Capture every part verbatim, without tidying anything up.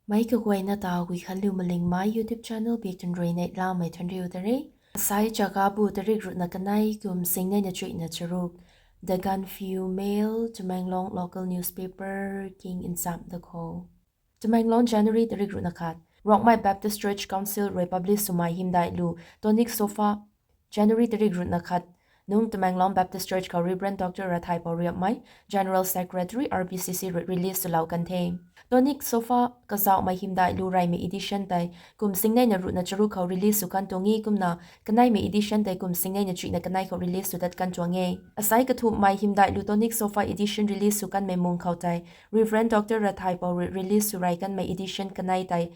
Meic kaguayna ta Guikhanliu Malingmei YouTube channel bik tun rui neihlamei thuanriu ta re. Asai Chagabu tarik ruhna kanei kum singneina chuihna charuk. The Gaanphiu Mail, Tamenglong local newspaper king nchamh da kho. Tamenglong, January tarik ruhna khat. Rongmei Baptist Church Council rui publish swmei hymdaihlu Tonic Sofa, January tarik ruhna khat nung Tamenglong Baptist Church khou Reverend Doctor Rathaipou Riapmei, General Secretary, R B C C rui release swlou kan the. Tonic Sofa kazauhmei hymdaihlu reymei edition tei kum singneina ruhna charuk khou release sw kan tuang e, kumna kaneimei edition tei kum singneina chuihna kanei khou release sw dat kan tuang e. Asai kathumhmei hymdaihlu Tonic Sofa edition release sw kanmei mung khou tei Reverend Doctor Rathaipou rui release sw rey kanmei edition kanei tei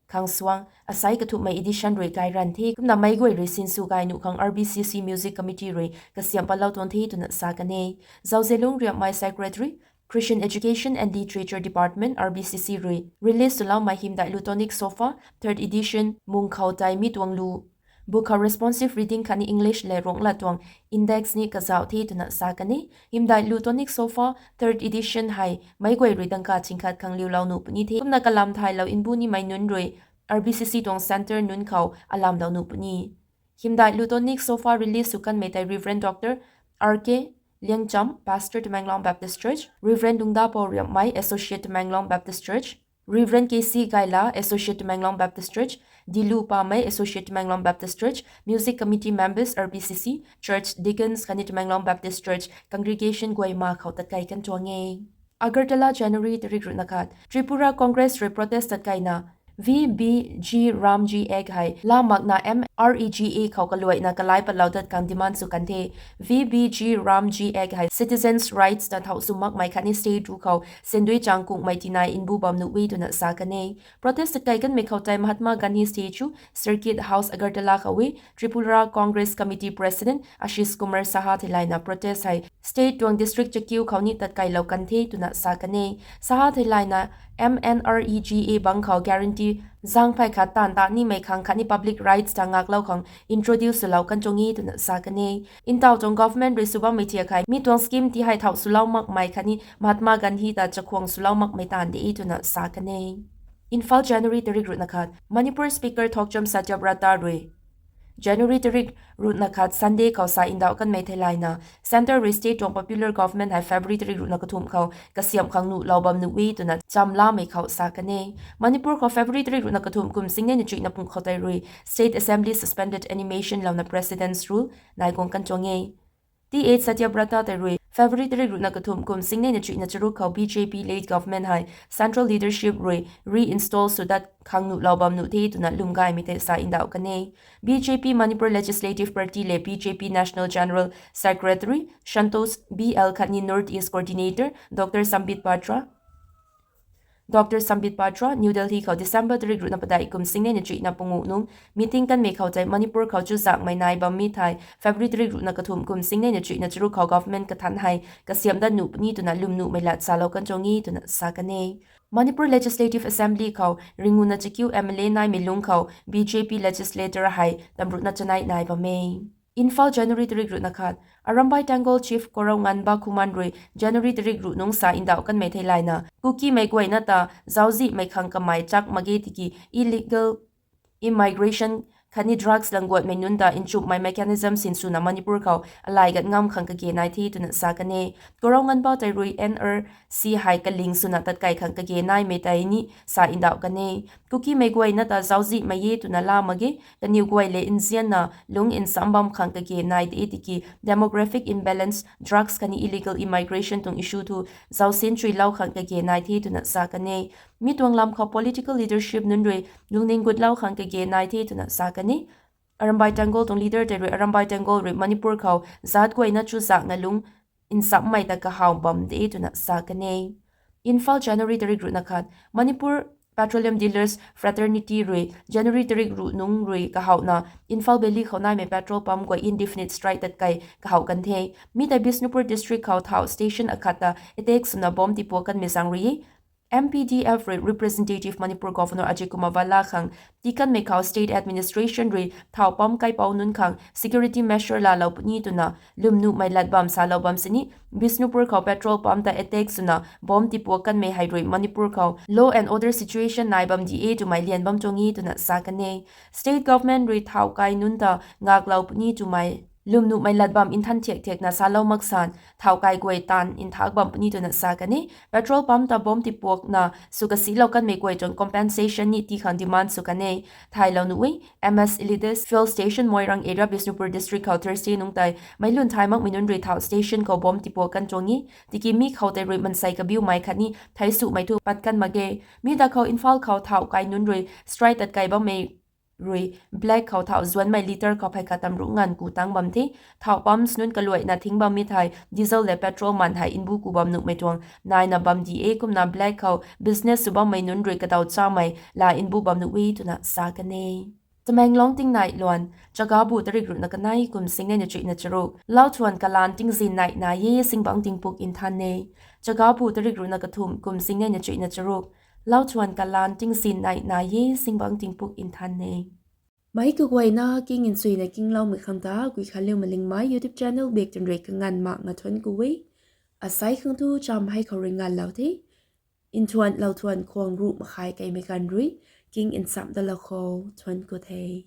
khang suang asai kathumhmei edition rui gay ranv the, kumna meic guay rui sinsw gay nuh khang R B C C Music Committee rui kasiamh patlou tuang the twna sa kan e. Zauzialung Riapmei, Secretary, Christian Education and Literature Department, R B C C rui release swloumei hymdaihlu Tonic Sofa third edition mung khou tei mi tuang lu book khou responsive reading khatni English le Ruanglat tuang index ni kazauh the twna sa kan e. Hymdaihlu Tonic Sofa third edition hei meic guay rui dangka chingkhat khang liulou nuh puni the, kumna kalam thaylou mbu nimei nunc rui R B C C tuang center nunc khou alamlou nuh puni. Hymdaihlu Tonic Sofa release sw kanmei tei Reverend Doctor R K Liangcham, Pastor, Tamenglong Baptist Church, Reverend Lungdapou Riapmei, Associate, Tamenglong Baptist Church, Reverend K C Gaila, Associate, Tamenglong Baptist Church, Dilu Pamei, Associate, Tamenglong Baptist Church, Music Committee members, R B C C, Church Deacons khatni Tamenglong Baptist Church congregation guay ma khou tatkei kan tuang e. Agartala, January tarik ruhna khat. Tripura Congress rui protest tatkeina V B G Ramji Act hei laa makna M R E G A khou kaluaina kalai patlou dat khang demand sw kan the. V B G Ramji Act hei citizens' rights ta thauh sw makmei khatni state rule khou sendui chang kunghmei tinai mbu bam nuh e twna sa kan e. Protest tatkei kanmei khou tei Mahatma Gandhi statue, Circuit House, Agartala khou e. Tripura Congress Committee President Ashish Kumar Saha theilayna protest hei state tuang district chakiu khou ni tatkeilou kan the twna sa kan e. Saha theilayna M R E G A bang khou guarantee zaeng phey khat taanv ta nimei khang khatni public rights ta ngaklou khang introduce swlou kan tuang e twna sa kan e. Ntaw tuang government rui sw bammei thiak hei mi tuang scheme ti hei thauh swlou makmei khatni Mahatma Gandhi ta chakhwang swlou makmei taanv de e twna sa kan e. Imphal, January tarik ruhna khat. Manipur Speaker Thokchom Satyabrata rui January tarik ruhna khat Sunday khou sa ndauh kanmei theilayna, Centre rui state tuang popular government hei February tarik ruhna kathumh khou kasiamh khang nuhlou bam nuh e twna chamlamei khou sa kan e. Manipur khou February tarik ruhna kathumh kum singneina chuihna pung khou tei rui State Assembly suspended animation louna President's Rule nai guang kan tuang e. Th Satyabrata tei rui February tarik ruhna kathumh kum singneina chuihna charuk khou B J P led government hei central leadership rui reinstall sw dat khang nuhlou bam nuh the twna lwm gaymei tei sa ndauh kan e. B J P Manipur Legislative Party le B J P National General Secretary Santosh B L khatni North East Coordinator Doctor Sambit Patra, Doctor Sambit Patra, New Delhi khou December tarik ruhna padeih kum singneina chuihna panguh nung meeting kanmei khou tei Manipur khou chuzaenghmei nai bammei thei February tarik ruhna kathumh kum singneina chuihna charuk khou government kathanc hei kasiamh dat nuh puni twna lwm nuhmei lat salou kan tuang e twna sa kan e. Manipur Legislative Assembly khou ringuna chakiu M L A naimei lungc khou B J P legislator hei tamruhna chanei nai bam e. Imphal, January tarik ruhna khat. Arambai Tenggol Chief Korounganba Khuman rui January tarik ruh nung sa ndauh kanmei theilayna, Kukimei guayna ta zauczihmei khang kamei chak mak ge tiki illegal immigration khatni drugs langguatmei nunc ta nchumhmei mechanism sinswna Manipur khou alai gat ngam khang kage nai the twna sa kan e. Korounganba tei rui N R C hei kaling swna tatkei khang kage naimei tei ni sa ndauh kan e. Kukimei guayna ta zauczihmei e twna laa mak ge, kaniw guay le nzianna lungc nsam bam khang kage nai de tiki demographic imbalance, drugs khatni illegal immigration tuang issue thu zaucsin chuilou khang kage nai the twna sa kan e. Mi tuang lam khou political leadership nunc rui lungning gutlou khang kage nai the twna sa kan e. Arambai Tenggol tuang leader tei rui Arambai Tenggol rui Manipur khou zat guayna chuzaenghna lungc nsammei ta kahaw bam de twna sa kan e. Imphal, January tarik ruhna khat. Manipur Petroleum Dealers Fraternity rui January tarik ruh nung rui kahowna Imphal Valley khou naimei petrol pump guay indefinite strike tatkei kahaw kan the. Mi tei Bishnupur District khou thau station akhat ta attack swna bomb tipuak kanmei zaeng rui e. M P D F rui representative Manipur Governor Ajay Kumar Bhalla khang tii kanmei khou state administration rui thau pump kaipouc nunc khang security measure laalou puni twna lwmnuhmei lat bam salou bam sini Bishnupur khou petrol pump ta attack swna bomb tipuak kanmei hei rui Manipur khou law and order situation nai bam di e twmei lian bam tuang e twna sa kan e. State government rui thau kai nunc ta ngaklou puni twmei lwmnuhmei lat bam nthan thiak thiakna salou maksan thau kai guay taanv nthak bam puni twna sa kan e. Petrol pump ta bomb tipuakna sw kasilou kanmei guay tuang compensation ni tii khang demand sw kan e. Thailou nuh e, M S Elides fuel station Moirang area Bishnupur district khou Thursday nungc tei meic lun thay makmei nunc rui thau station khou bomb tipuak kan tuang e. Tiki mi khou tei rui mansei kabiumei khatni theic sumei thu pat kan mak ge. Mi da khou Imphal khou thau kai nunc rui strike tat kai bammei rui black khou thau zuanmei litre khou phey khat tam ruh nganv ku tang bam the. Thau pumps nunc kaluaina thing bammei thei diesel le petrol man hei nbu ku bam nuhmei tuang naina bam di e, kumna black khou business sw bammei nunc rui kadaw chamei la nbu bam nuh e twna sa kan e. Tamenglong tingnai luan, Chagabu tarik ruhna kanei kum singnei na chuihna charuk, lauthuan kalan tingzin nai nai e, singbangc tingpuk nthan e. Chagabu tarik ruhna kathumh kum singnei na chuihna charuk, lauthuan kalan tingzin nai nai e, singbangc tingpuk nthan e. Meic kaguayna king nchuina kingloumei khang ta Guikhanliu Malingmei YouTube channel bak twn rui kanganv makna thuanc ku e. Asei khang thu cham hei khou rui nganvlou the. Nthuan lauthuan khwang ruh makhai keimei ganv rui king nchamh dalou khou thuanc ku the.